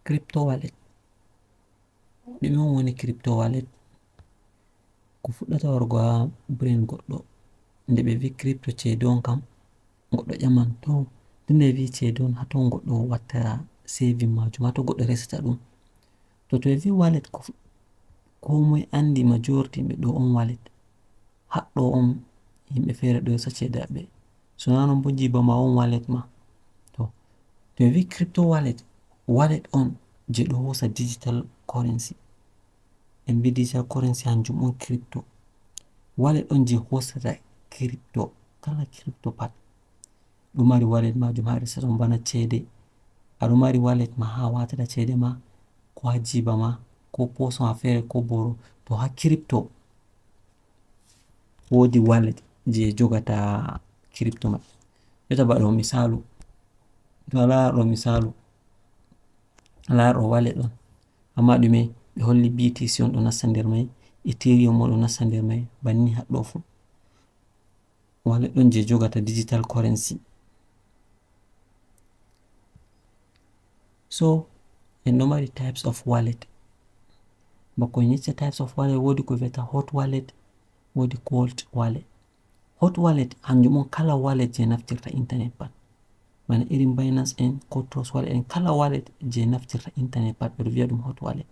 Crypto wallet. Ɗume on woni crypto wallet? Ko fuɗɗata warugo ha brain goɗɗo nde ɓe vi crypto ceede on kam, goɗɗo ƴaman to tunda ɓe vi ceede on haton goɗɗo watta saving majum, hato goɗɗo resata ɗum. To ɓe vi wallet, ko moye andi majority himɓe ɗo on wallet haɗɗo on, himɓe fere ɗo resa ceede maɓɓe, so na non bo jiba ma on wallet ma. To ɓe vi crypto wallet, wallet on je ɗo hosa digital currency. En vi digital currency hanjum on crypto. Wallet on je hosata crypto, kala crypto pat ɗo mari wallet majum ha resata ɗum. Bana ceede, aɗo mari wallet ma ha watata ceede ma, ko ha jiba ma, ko posa ma fere, ko boro. To ha crypto wodi wallet je jogata crypto mai. Jotta ba ɗo misalu, to a lara ɗo misalu, a lara ɗo wallet on, amma ɗume ɓe holli BTC on ɗo nasta nder mai, Ethereum mo ɗo nasta nder mai banni. Haɗɗo fu wallet on je jogata digital currency. So en ɗo mari types of wallet. Bako en yecca types of wallet, wodi ko viyata hot wallet, wodi cold wallet. Hot wallet hanjum on kala wallet je naftirta internet pat, bana irin Binance en, ko Trust Wallet en, kala wallet je naftirta internet pat ɓeɗo viya ɗum hot wallet.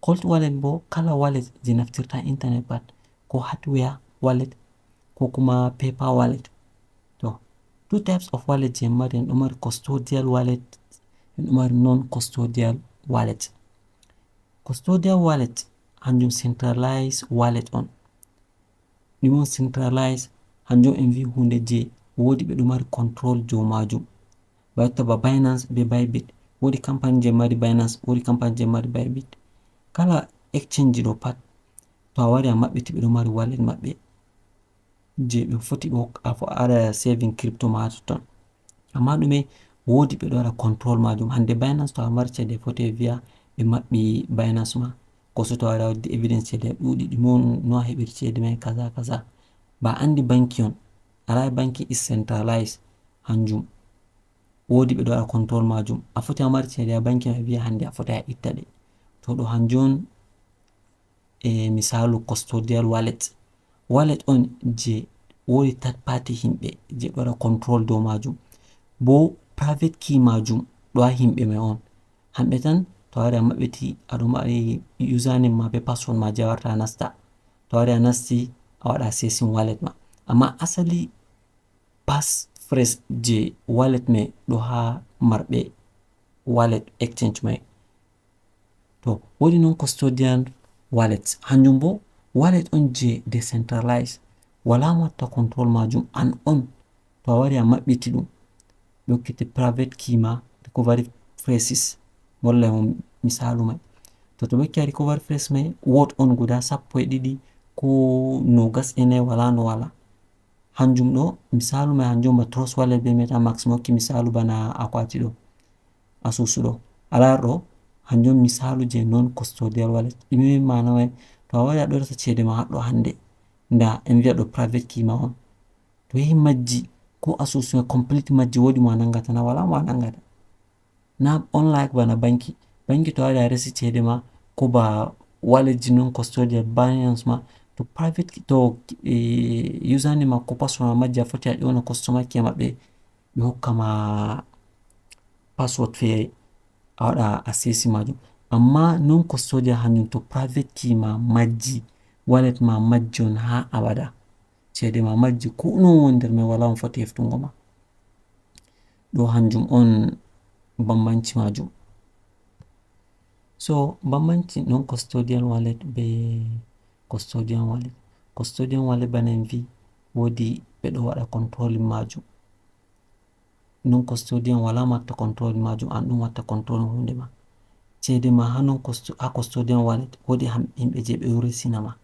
Cold wallet bo kala wallet je naftirta internet pat, ko hardware wallet ko kuma paper wallet. To two types of wallet je mari, en ɗo mari custodial wallet, en ɗo mari non custodial wallet. Custodial wallet hanjum centralized wallet on. Ɗum on centralized, hanjum en vi hunde je wodi ɓe ɗo mari control dow majum. Ba jotta ba Binance be Bybit, wodi company je mari Binance, wodi company je mari Bybit, kala exchange ɗo pat to a wari a maɓɓiti, ɓe ɗo mari wallet maɓɓe je ɓe foti ɓe a waɗa saving crypto ma ha totton. Amma ɗume wodi ɓe ɗo waɗa control majum. Hande Binance, to a mari cede, foti ɓe viya ɓe maɓɓi Binance ma, ko so to a wari a waddi evidence cede ɗuɗi, ɗume on no a heɓiri cede mai, kaza kaza. Ba andi banki on, alai banki is centralized, hanjum wodi ɓe ɗo waɗa control majum. A foti a mari cede ha banki mai, viya hande a foti a itta ɗe. To ɗo hanjum on e misalu custodial wallet. Wallet on je wodi third party himɓe je ɗo waɗa control dow majum, bo private key majum ɗo ha himɓe mai on hamɓe tan. To a wari a maɓɓiti, aɗo mari username ma be password ma je a warta a nasta. To a wari a nasti, a waɗa accessing wallet ma, amma asali passphrase je wallet mai ɗo ha marɓe wallet exchange mai. To wodi non custodian wallet, hanjum bo wallet on je decentralized, wala mo watta control majum, an on. To a wari a maɓɓiti ɗum, ɓe hokkete private key ma, recovery phrases walla mo misalu mai. To ɓe hokki recovery phrase mai, word on guda 12 ko 24, wala no wala. Hanjum ɗo misalu mai, hanjum ba Trust Wallet be MetaMask. Mi hokki misalu bana akwati ɗo, asusu ɗo, a lara ɗo, hanjum misalu je non custodial wallet. Ɗume mana mai? To a wari a ɗo resa cede ma haɗɗo hande, nda en viya ɗo private key ma on, to yahi majji, ko asusu mai complete majji, wodi mo a nangata na? Wala mo a nangata na. Unlike bana banki, banki to a wari a resi cede ma, ko ba wallet ji non custodial, Binance ma, to private, to username ma ko password ma majji, a foti a ƴona customer care maɓɓe, ɓe hokkama password fere, a waɗa accessing majum. Amma non custodial, hanjum to private key ma majji, wallet ma majji on ha abada, cede ma majji, ko non woni nder mai, wala on foti heftungo ma. Ɗo hanjum on bambanci majum. So bambanci non custodial wallet be custodian wallet: custodian wallet, bana en vi, wodi ɓe ɗo waɗa controlling majum. Non custodian, wala mo watta controlling majum, an ɗum watta control hunde ma, cede ma ha non ha custodian wallet wodi himɓe je ɓe resina ma.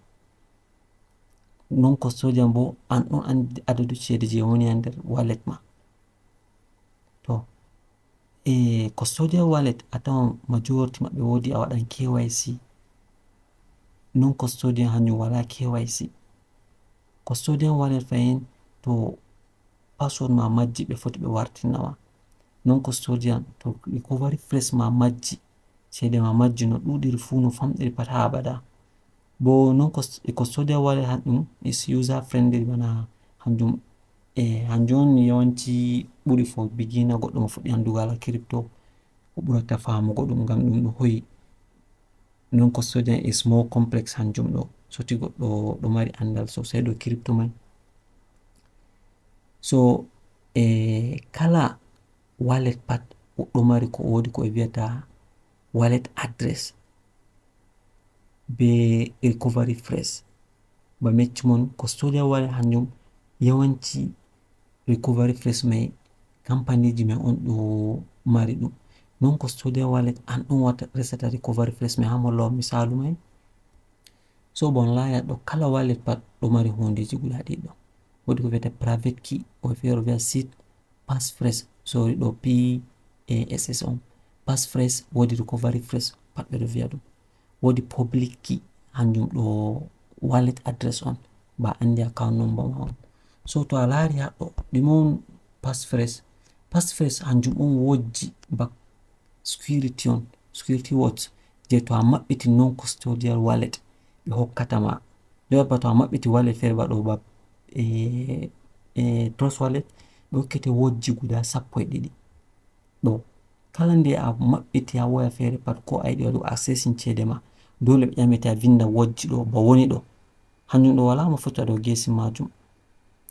Non custodian bo an ɗon andi adadu cede je woni ha nder wallet ma. To e custodial wallet, a tawan majority maɓɓe wodi a waɗan KYC. Non custodian, hanjum wala KYC. Custodian wallet fahin, to password ma majji, ɓe foti ɓe wartinama. Non custodian, to recovery phrase ma majji. Cede ma majji no ɗuɗiri fu, no famɗiri pat, ha abada. Bo non custodial wallet hanɗum is user friendly, bana hanjum e hanjum on yawanci ɓuri for beginner. Goɗɗo mo fuɗɗi andugo hala crypto, o ɓurata famugo ɗum ngam ɗum ɗo hoyi. Non custodial is more complex, hanjum ɗo soti goɗɗo ɗo mari andal sosai dow crypto mai. So e kala wallet pat ɗo mari ko wodi ko ɓe wiyata wallet address be recovery phrase. Ba mi yecci mon, custodial wallet hanjum yawanci recovery phrase mai kampaniji mai on ɗo mari ɗum. Non custodial wallet an ɗon wata resata recovery phrase mai ha molla misalu mai. So bon laya ɗo, kala wallet pat ɗo mari hundeji guda ɗiɗi ɗo. Wodi ko wiyata private key, o fere wiya seed passphrase, sorry, ɗo PASS on, passphrase. Wodi recovery phrase pat ɓe ɗo wiya ɗum. Wodi public key, hanjum ɗo wallet address on, ba andi account number ma on. So to a lari haɗɗo, ɗume on passphrase? Passphrase hanjum on wojji ba security on, security words je to a maɓɓiti non custodial wallet ɓe hokkata ma. Ba to a maɓɓiti wallet fere, ba ɗo ba e Trust Wallet, ɓe hokkete wojji guda 12 ɗo. Kala nde a maɓɓiti ha waya fere pat, ko a yiɗi waɗugo accessing cede ma, dole ɓe ƴamete a vinda wojji ɗo ba woni ɗo. Hanjum ɗo wala mo foti waɗugo gesi majum.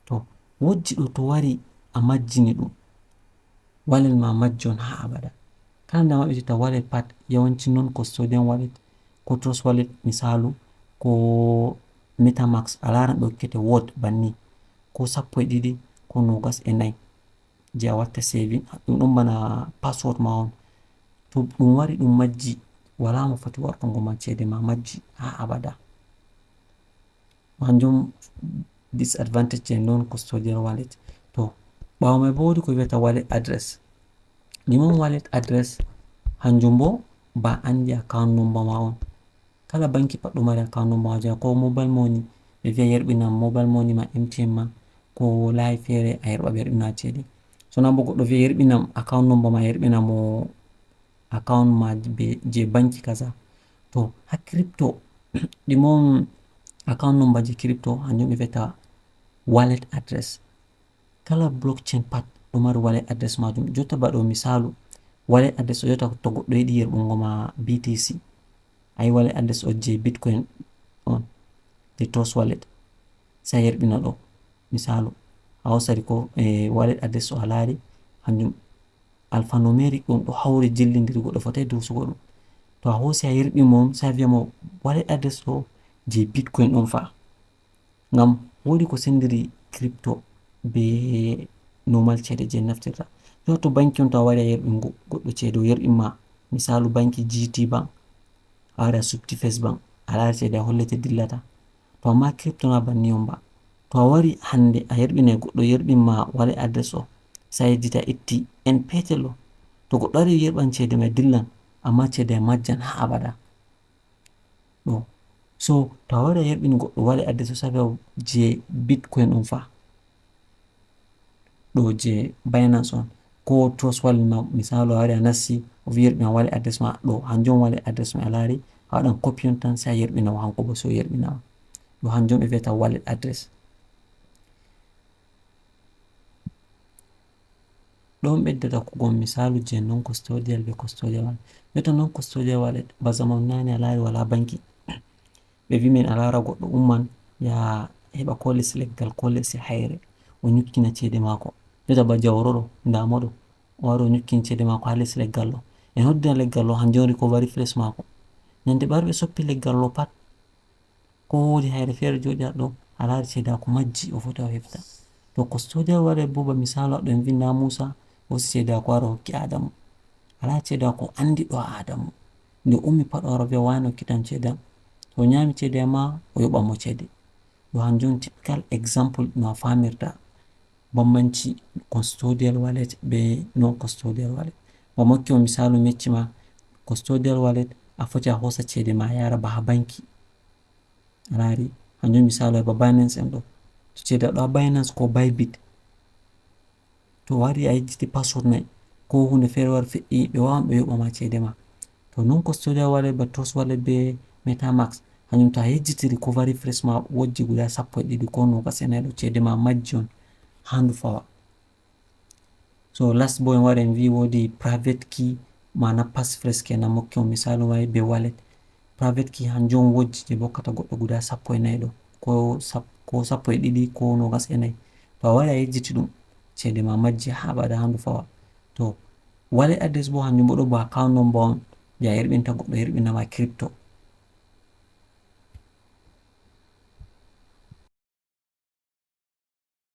To wojji ɗo to wari a majjini ɗum, wallet ma majji on ha abada. Kala nde a maɓɓitita wallet pat, yawanci non custodian wallet ko Trust Wallet misalu, ko MetaMask, a laran ɓe hokkete word banni ko 12 ko 24 je a watta saving ɗum. Ɗon bana password ma on. To ɗum wari ɗum majji, wala mo foti wartungo ma cede ma majji ha abada. Hanjum disadvantage je non custodial wallet. To ɓawo mai bo wodi ko wiyata wallet address. Ɗume wallet address? Hanjum bo ba andi account number ma on. Kala banki pat ɗo mari account number ma, ko mobile money, ɓe viya yerɓina mobile money ma, MTN ma, ko layi fere a yerɓa, ɓe yerɓina cede. Sona bo goɗɗo viya yerɓinam account number ma, yerɓina mo account ma je banki kaza. To ha crypto, ɗume on account number je crypto? Hanjum ɓe wiyata wallet address. Kala blockchain pat ɗo mari wallet address majum. Jotta ba ɗo misalu, wallet address o, jotta to goɗɗo yiɗi yerɓungo ma BTC, ayi wallet address o je bitcoin on je Trust Wallet, sai yerɓina ɗo. Misalu a hosari ko e wallet address o, a laari hanjum alphanumeric ɗum ɗo hawri jillidiri, goɗɗo fotai dusugo ɗum. To a hosi a yerɓi mo, sai a wiya mo wallet address ɗo je bitcoin ɗon fa, ngam wodi ko sendiri crypto be normal cede je naftirta. Jotta to banki on, to a wari a yerɓi goɗɗo cede, o yerɓinma, misalu banki GT Bank, a wari a subti First Bank, a lari cede a hollete dillata. To amma crypto na banni on ba. To a wari hande a yerɓinai goɗɗo, yerɓinma wallet address o, sai yejjita itti en petel ɗo, to goɗɗo wari yerɓan cede mai dillan, amma cede mai majjan ha abada ɗo. So to a wari a yerɓini goɗɗo wallet address o, sai je bitcoin on fa, ɗo je Binance on ko Trust Wallet ma, misalu a wari a nasti, o wi yerɓina wallet address ma ɗo, hanjum wallet address mai a lari, a waɗan copy on tan, sai a yerɓina mo, hanko bo sai o yerɓina ɗo. Hanjum ɓe wiyata wallet address. Ɗon ɓeddata hokkugo misalu je non custodial be custodial wallet. Jotta non custodial wallet, ba zamanu nane a lari wala banki, ɓe wi min a lara goɗɗo umman ya heɓa ko les leggal ko les hayre, o nyukkina cede mako. Jotta ba jawro ɗo, ndamo ɗo, o wari o nyukkini cede mako ha les leggal ɗo, en hoddina leggal ɗo, hanjum on recovery phrase mako. Nyande ɓe wari ɓe soppi leggal ɗo pat, ko wodi hayre fere joɗi ha ɗo, a lari cede majji, o foti o hefta. To custodial wallet bo, ba misalu ɗo en vi nda Musa hosi cede ko wari hokki Adamu, a lari cede ko andi ɗo Adamu, nde ummi pat o wara viya wani hokkitam cede am, to o nyami cede ma, o yoɓan mo cede ɗo. Hanjum typical example no a famirta bambanci custodial wallet be non custodial wallet. Ba mi hokki misalu, mi yecci ma custodial wallet a foti a hosa cede ma a yara ba ha banki. A lari hanjum misalu ba Binance en ɗo, to cede ɗo ha Binance ko Bybit, to wari a yejjiti password mai ko hunde fere wari fe'i, ɓe wawan ɓe yoɓa ma cede ma. To non custodial wallet ba Trust Wallet be MetaMask, hanjum to a yejjiti recovery phrase ma wojji guda 12 ko 24 ɗo, cede ma majji on ha ndu fawa. So last bo en wari en vi wodi private key, mana passphrase kenan. Mokki on misalu mai be wallet private key, hanjum on wojji je bokkata goɗɗo guda 14 ɗo, ko 12 ko 24. To a wari a yejjiti ɗum, cede ma majji ha abada ha ndu fawa. To wallet address bo, hanjum bo ɗo bo account number on je a yerɓinta goɗɗo yerɓinama crypto.